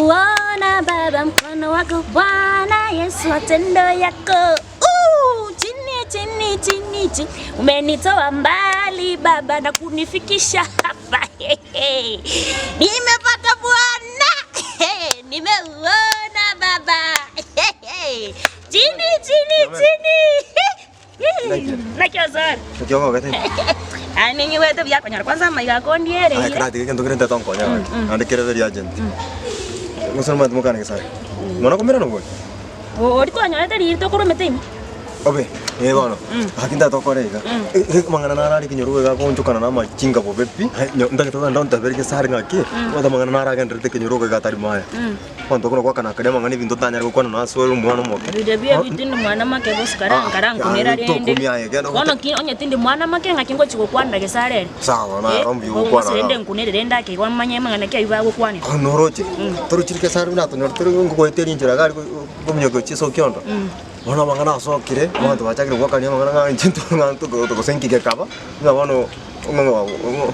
Nimeuona Baba mkono wako Bwana Yesu matendo yako Ooh, chini chini chini chini umenitoa mbali Baba na kunifikisha hapa nimepata Bwana nimeuona Baba chini chini chini Naki osore? Naki ogogete? Aye ninyigwete buya konyora kwanza amaiga akondiere Aye iga. karatiga egento kere ntete onkonye gaki. Naende kere very urgent. Gose nomanyete mokane gesare. Mono komerana bori? Oria twanyorete riiri tokoromete ime. Obe, eh bono. Gaki ntagete okore iga. Eh, amang'ana naro are ekenyoro iga agoonchokana na amachinga bobe pi. Ntagete ogende onteberie gesare ng'aki, omanyete amang'ana naro agendererete ekenyoro iga atari maya. Abanto bakona goakana akare amang'ana ebinto otanyare gokwana nonya ase ore omwana omoke. Biria bia tindi mwana make gose kara nkara nkunera rende. Tokumia aye genda ogote. Bono ki onye tindi mwana make ng'aki ngochi gokwanera gesare ere. Sawa Eh, naro mbuya gose gokwana rende iga. nkunere rende ake igo manye amang'ana ki aywo bagokwanera. Bono noroche, torochiri gesare buna tonyore tore ngogoeteria enchera iga aria kominyoka gochia ase okiondo. Bono amang'ana asokire, abanto bachakire goakania amang'ana ng'a inche ng'a gose nki gekaba, ng'a bono ng'a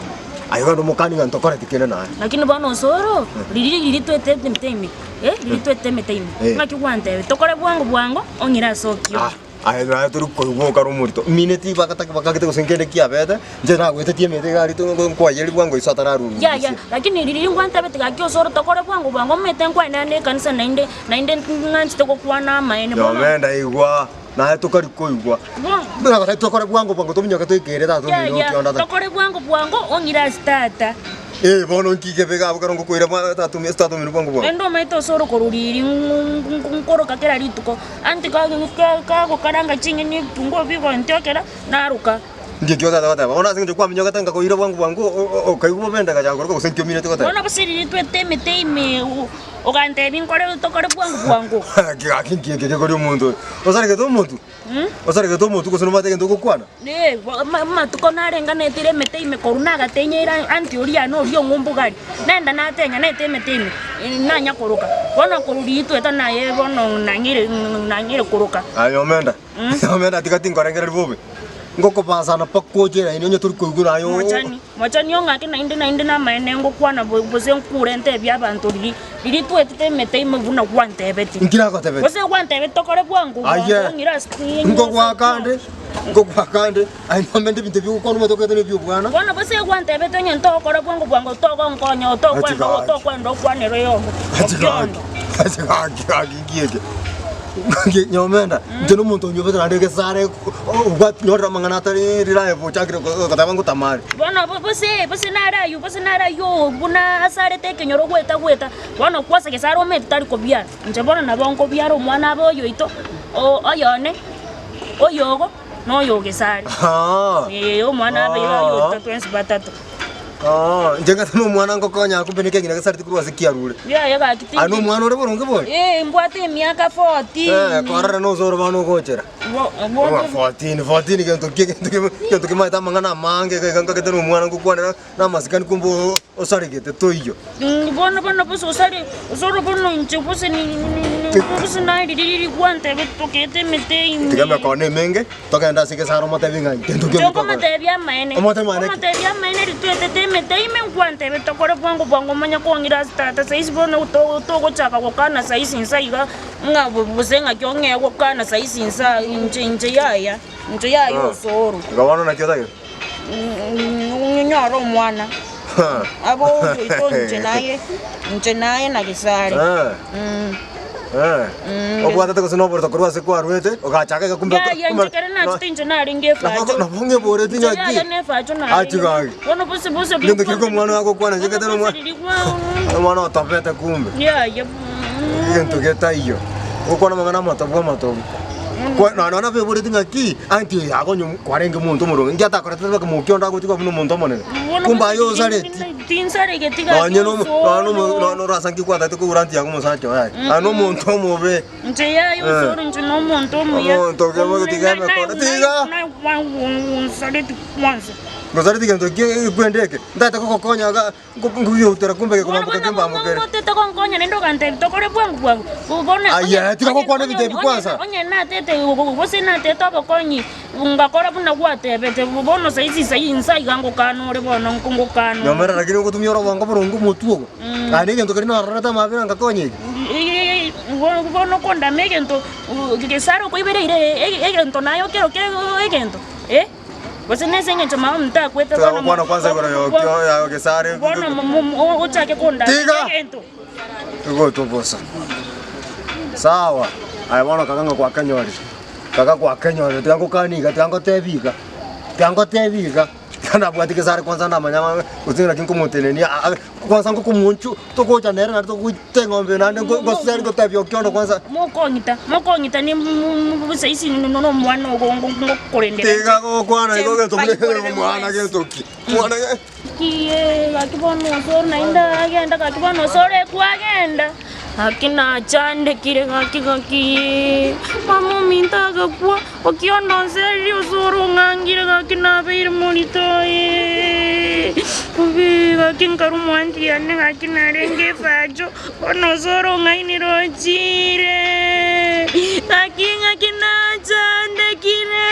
aye bono omokani ng'a ntokoreti kende naye. Lakini bono osoro, riria riria twete emete ime, eh, riria twete emete ime, Eh. ng'aki gwantebia, tokore bwango bwango, ong'ire ase okio. Ah, aye naye tori koigwa okare omorito, mineti bagataka bakagete gose nkende kiabete, inche nagoetetie emete iga aria to nkwayeria bwango iso atararusia. Yaya, lakini riria ngwantebeti gaki osoro tokore bwango bwango, omanyete nkwane ande ekanisa naende, naende ng'anchete gokwana amaene bono. Nyomenda igwa, naye tokari koigwa. Bono. Buna gose tokore bwango bwango tominyoke toikere tata omino Yaya, okionda tata. tokore bwango bwango ong'ire ase tata. Eh, bono nki kebe iga abwo ekero ngokoira bwa tata omi ase tata omino bwango bwango. Naende omanyete osoro korwa riiri nkoroka kera rituko, anti kagokaranga ching'eni ebitunguo bigontiokera, naruka. Nki ekio tata agoteba, bono ase eng'encho kwaminyogete nkakoira bwango bwango okaigwa bobe ndagacha nkoroka gose nki omineti goteba. Bono gose riria twete emete ime ogantebia nkore tokore bwango bwango. Gaki gaki nki eke gekoria omonto oyo? Osaregete omotwe? Osaregete omotwe gose nomanyete egento ogokwana? Ee, amatuko narenganetire emete ime korwa nagatenyeire anti oria yane oria ong'umbugari, nenda natenya nete emete ime, nanya koroka. Bono korwa riria tweta naye bono nang'eire nang'eire koroka. Aye omenda, omenda tiga tinkorengereria bobe, ngokobasana mpaka oche eraini onye tori koigwa naye oo. Mochani, mochani ong'ake naende naende namaene ngokwana bo gose nkure ntebie abanto riria riria twetete emete ime buna gwantebetie. Inki nagotebetie? Gose gwantebetie tokore bwango bwango Aye, ong'ire ase nkogoaka ande, nkogoaka ande, aye nomende ebinto ebi ogokwana omanyete okogete na ebi'obwana. Bono gose gwantebete onye ntogokora bwango bwango togonkonya tokwenda Ati gaki. tokwenda okwanere oyomo Ati gaki, okiondo. ati gaki gaki inki eke? Gaki nyomenda, inche na omonto onyobete naende egesare obwati nyorire amang'ana atari reliable ochakire goteba ngotamare. Bono bo bose bose nare aywo bose nare aywo buna asarete ekenyoro gweta gweta, bono kwase gesare omanyete tari kobiara, inche bono nabo nkobiara omwana abe oyoito, o- oyone, oyogo, na oyo o gesare. Aa. Eeh omwana abe iga oyoito twensi batato. Aa, inche ng'ase na omwana ngokonya kumbe neke ng'ina gesareti korwa ase kiarure. Yaya gaki Aye tindi. na omwana ore boronge bori? Ee, mbwate emiaka 14. Eh, korora nose ore bono ogochera. Bo- bono- Oba 14, 14 gento ki gento ki gento kimaete amang'ana amange iga iga nkagete na omwana ngokwanera na amasikani kumbe oo osaregete toiyo. Mm, bono bono bose osare osore bono inche bose ni- ni- ni- bose naye riria rigwantebe tokete emete ime. Tiga emekono emenge, togende ase egesare omotebi ng'a gento ki Inche ogokora. nkomotebia amaene, Omotebie amaene ki? nkomotebia amaene ritwetete emete ime nkwantebe tokore bwango bwango omanye kong'ira ase tata saisi bono to- togochaka gokana saisi insa iga ng'a gose ng'aki ong'ee gokana saisi insa inche inche yaya, inche yaya osoro. Igo bono naki otagete? Nyore omwana abe oyoito inche naye inche naye na Gesare. Obwatete gose noborito korwa ase kwarwete ogachaka iga kumbe Yaya inche kere nachete inche narenge efacho. Nabo ng'eboreti Inche ng'aki. yaya ne efacho Achi narenge. gaki. Bono bose bose Gento keri omwana agokwana inche kete nomwana omwana otobete kumbe. Yaya. Egento getaiyo. Ogokwana amang'ana amatobu amatobu. Kwa- na nonya nabeboreti ng'aki, anti oyo akonye kwarenge omonto omoronge, inki atakorete bakamokia onde agotigwa buna omonto omonene. Kumbe aye osareti. Tinsaregeti gaki Nonye nomo- nonye nomo- osoro. nonye norasa nki kwatagete kogura anti yago omosacha oye aye. Aye nomonto omobe. Inche yaya Eh. osoro inche nomonto omuya. Omonto oke- tiga emekono, tiga. Nsareti kwanza. Ngosareti gento ki ekwende eke, ntagete kogokonya iga, nkogiutera kumbe gekobamboka kembambokere. Otete gonkonya naende ogantebia tokore bwango bwango. Bono Aye, tiga gokwana ebinto ebi kwanza. Onye natete gose natete obokonyi ngakora buna gwatebete, bono saisi sai insa iga ngokana ore bono ngokana ore. Nyomera lakini ogotumia orobongo boronge omotwe ogo. Aye na egento keria narorete amabera ngakonya eke. Bono kondama egento gesare okoibereire egento naye okeroke egento eh. Gose nase engencho mama omonto akwete Tiga gokwana kwanza igoro y'okio ya gesare. Bono ochake kondama Tiga! egento. Igotwa bosa. Sawa. Aye bono kaka ng'a gwakenyorire. Kaka gwakenyorire tiga ngokanie iga tiga ngotebie iga. Tiga ngotebie iga. Tiga nabwati gesare kwanza namanya gose naki nkomotenenia kwanza ngokomonchu togocha nere naende togoita eng'ombe naende ngoseri ngotebia okiondo kwanza. Mokong'ita, mokong'ita ni saisi nomwana ogo ngokorendera. Tiga gokwana igo gento buna omwana gento ki? Mwana ge. Kiye gaki bono osore naende agenda gaki bono osore kwagenda. Gaki nachandekire gaki gaki mama ominto agakwa okiondo onserire osore ong'angire gaki nabeire morito oye bobe gaki nkarwa omwanchi yane gaki narenge efacho bono osore ong'ainire ochire gaki ng'aki nachandekire.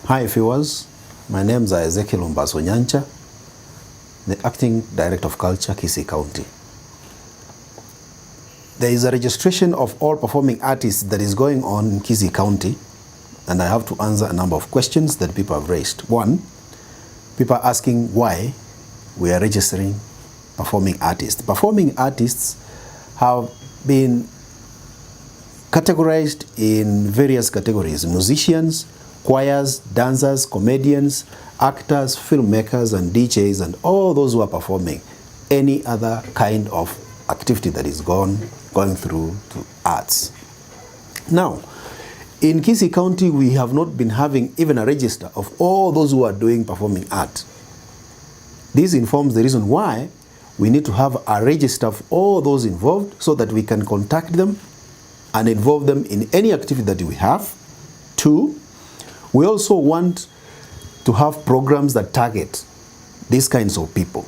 Hi viewers, my name is Ezekiel Ombaso Nyancha, the Acting Director of Culture, Kisii County. There is a registration of all performing artists that is going on in Kisii County, and I have to answer a number of questions that people have raised. One, people are asking why we are registering performing artists. Performing artists have been categorized in various categories musicians, choirs, dancers, comedians, actors, filmmakers, and DJs, and all those who are performing any other kind of activity that is gone, going through to arts. Now, in Kisii County, we have not been having even a register of all those who are doing performing art. This informs the reason why we need to have a register of all those involved so that we can contact them and involve them in any activity that we have. Two, we also want to have programs that target these kinds of people.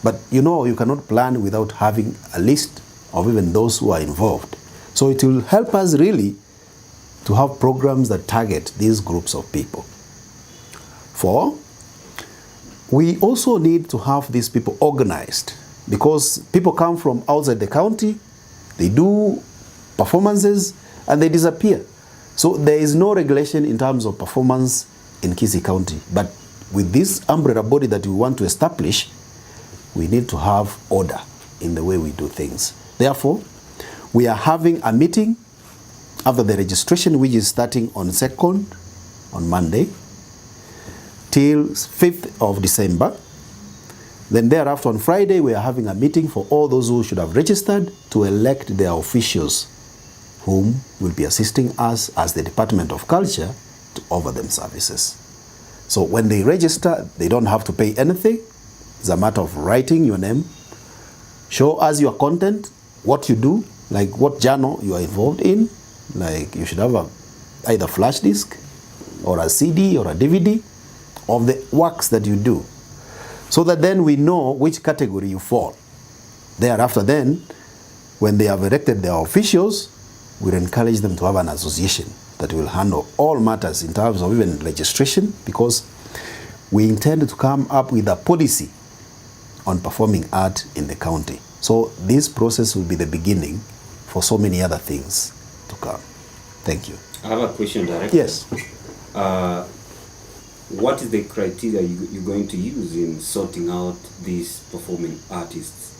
But you know, you cannot plan without having a list of even those who are involved. So it will help us really to have programs that target these groups of people. Four, we also need to have these people organized because people come from outside the county, they do performances, and they disappear. So there is no regulation in terms of performance in Kisii County. But with this umbrella body that we want to establish, we need to have order in the way we do things. Therefore, we are having a meeting after the registration, which is starting on 2nd, on Monday, till 5th of December. Then thereafter on Friday, we are having a meeting for all those who should have registered to elect their officials whom will be assisting us as the Department of Culture to offer them services. So when they register, they don't have to pay anything. It's a matter of writing your name, show us your content, what you do, like what journal you are involved in. Like you should have a, either flash disk or a CD or a DVD of the works that you do so that then we know which category you fall. Thereafter, then, when they have elected their officials, we'll encourage them to have an association that will handle all matters in terms of even registration because we intend to come up with a policy on performing art in the county. So this process will be the beginning for so many other things to come. Thank you. I have a question, Director. Yes. What is the criteria you're going to use in sorting out these performing artists?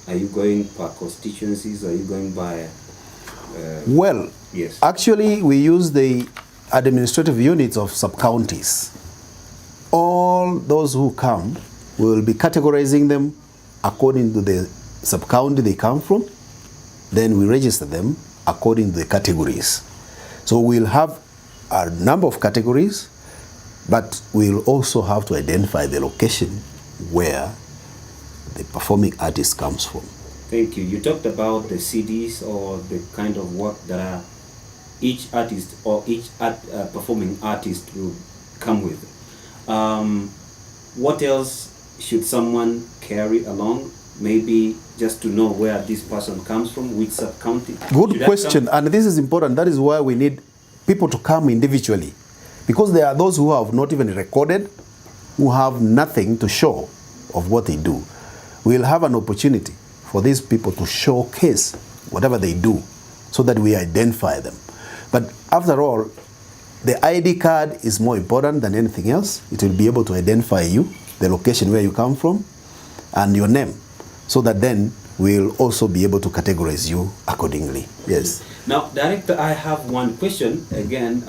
Are you going per constituencies? Are you going by... Well, yes. Actually, we use the administrative units of sub-counties. All those who come, we will be categorizing them according to the sub-county they come from. Then we register them according to the categories. So we'll have a number of categories but we'll also have to identify the location where the performing artist comes from. Thank you. You talked about the CDs or the kind of work that are each artist or each art, performing artist will come with. What else should someone carry along? Maybe just to know where this person comes from, which sub-county? Good Should I question, come? and this is important. That is why we need people to come individually, because there are those who have not even recorded, who have nothing to show of what they do. We'll have an opportunity for these people to showcase whatever they do so that we identify them. But after all, the ID card is more important than anything else. It will be able to identify you, the location where you come from, and your name, so that then we'll also be able to categorize you accordingly. Yes. Now, Director, I have one question again,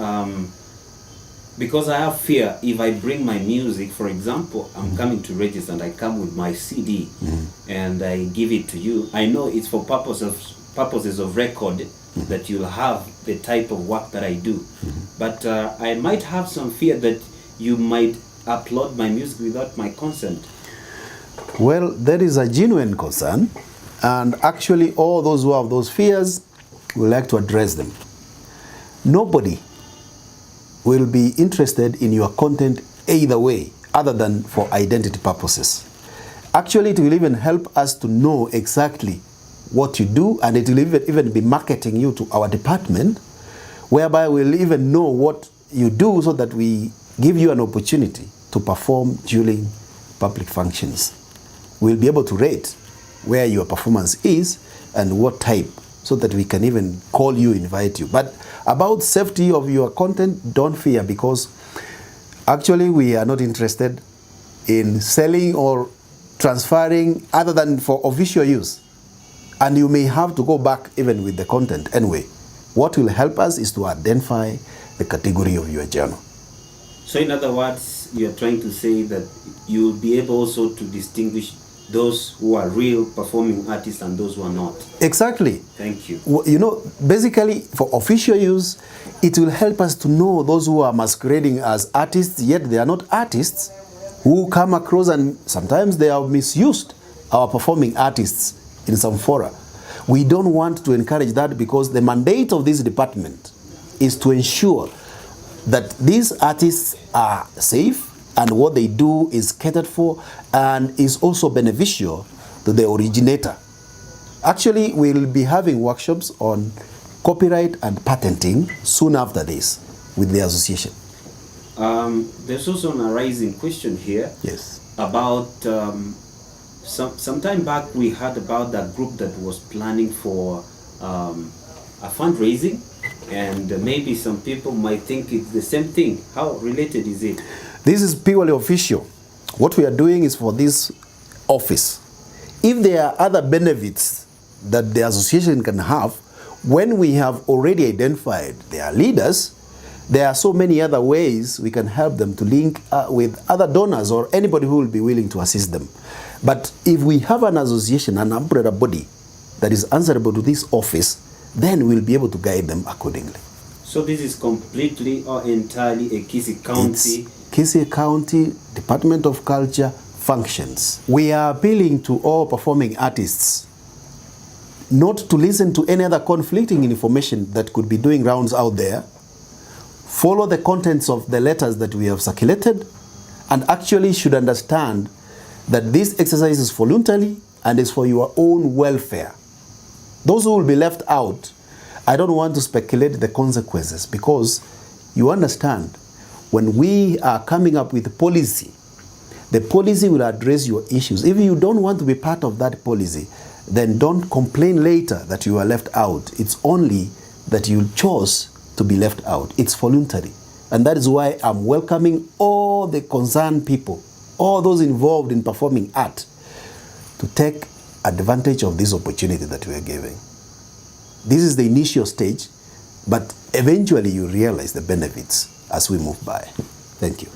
because I have fear if I bring my music, for example, I'm coming to register and I come with my CD and I give it to you. I know it's for purposes of record that you'll have the type of work that I do. But I might have some fear that you might upload my music without my consent. Well, that is a genuine concern. And actually, all those who have those fears, we like to address them. Nobody will be interested in your content either way, other than for identity purposes. Actually, it will even help us to know exactly what you do, and it will even be marketing you to our department, whereby we'll even know what you do so that we give you an opportunity to perform during public functions. We'll be able to rate where your performance is and what type, so that we can even call you, invite you. But about safety of your content, don't fear, because actually we are not interested in selling or transferring other than for official use. And you may have to go back even with the content anyway. What will help us is to identify the category of your journal. So in other words, you're trying to say that you'll be able also to distinguish those who are real performing artists and those who are not. Exactly. Thank you. Basically for official use, it will help us to know those who are masquerading as artists, yet they are not artists, who come across and sometimes they have misused our performing artists in some fora. We don't want to encourage that, because the mandate of this department is to ensure that these artists are safe and what they do is catered for and is also beneficial to the originator. Actually, we'll be having workshops on copyright and patenting soon after this with the association. There's also an arising question here. Yes. About some time back we heard about that group that was planning for a fundraising, and maybe some people might think it's the same thing. How related is it? This is purely official. What we are doing is for this office. If there are other benefits that the association can have, when we have already identified their leaders, there are so many other ways we can help them to link with other donors or anybody who will be willing to assist them. But if we have an association, an umbrella body that is answerable to this office, then we'll be able to guide them accordingly. So this is completely or entirely a Kisii County? It's Kisii County Department of Culture functions. We are appealing to all performing artists not to listen to any other conflicting information that could be doing rounds out there. Follow the contents of the letters that we have circulated, and actually should understand that this exercise is voluntarily and is for your own welfare. Those who will be left out, I don't want to speculate the consequences, because you understand, when we are coming up with policy, the policy will address your issues. If you don't want to be part of that policy, then don't complain later that you are left out. It's only that you chose to be left out. It's voluntary. And that is why I'm welcoming all the concerned people, all those involved in performing art, to take advantage of this opportunity that we are giving. This is the initial stage, but eventually you realize the benefits as we move by. Thank you.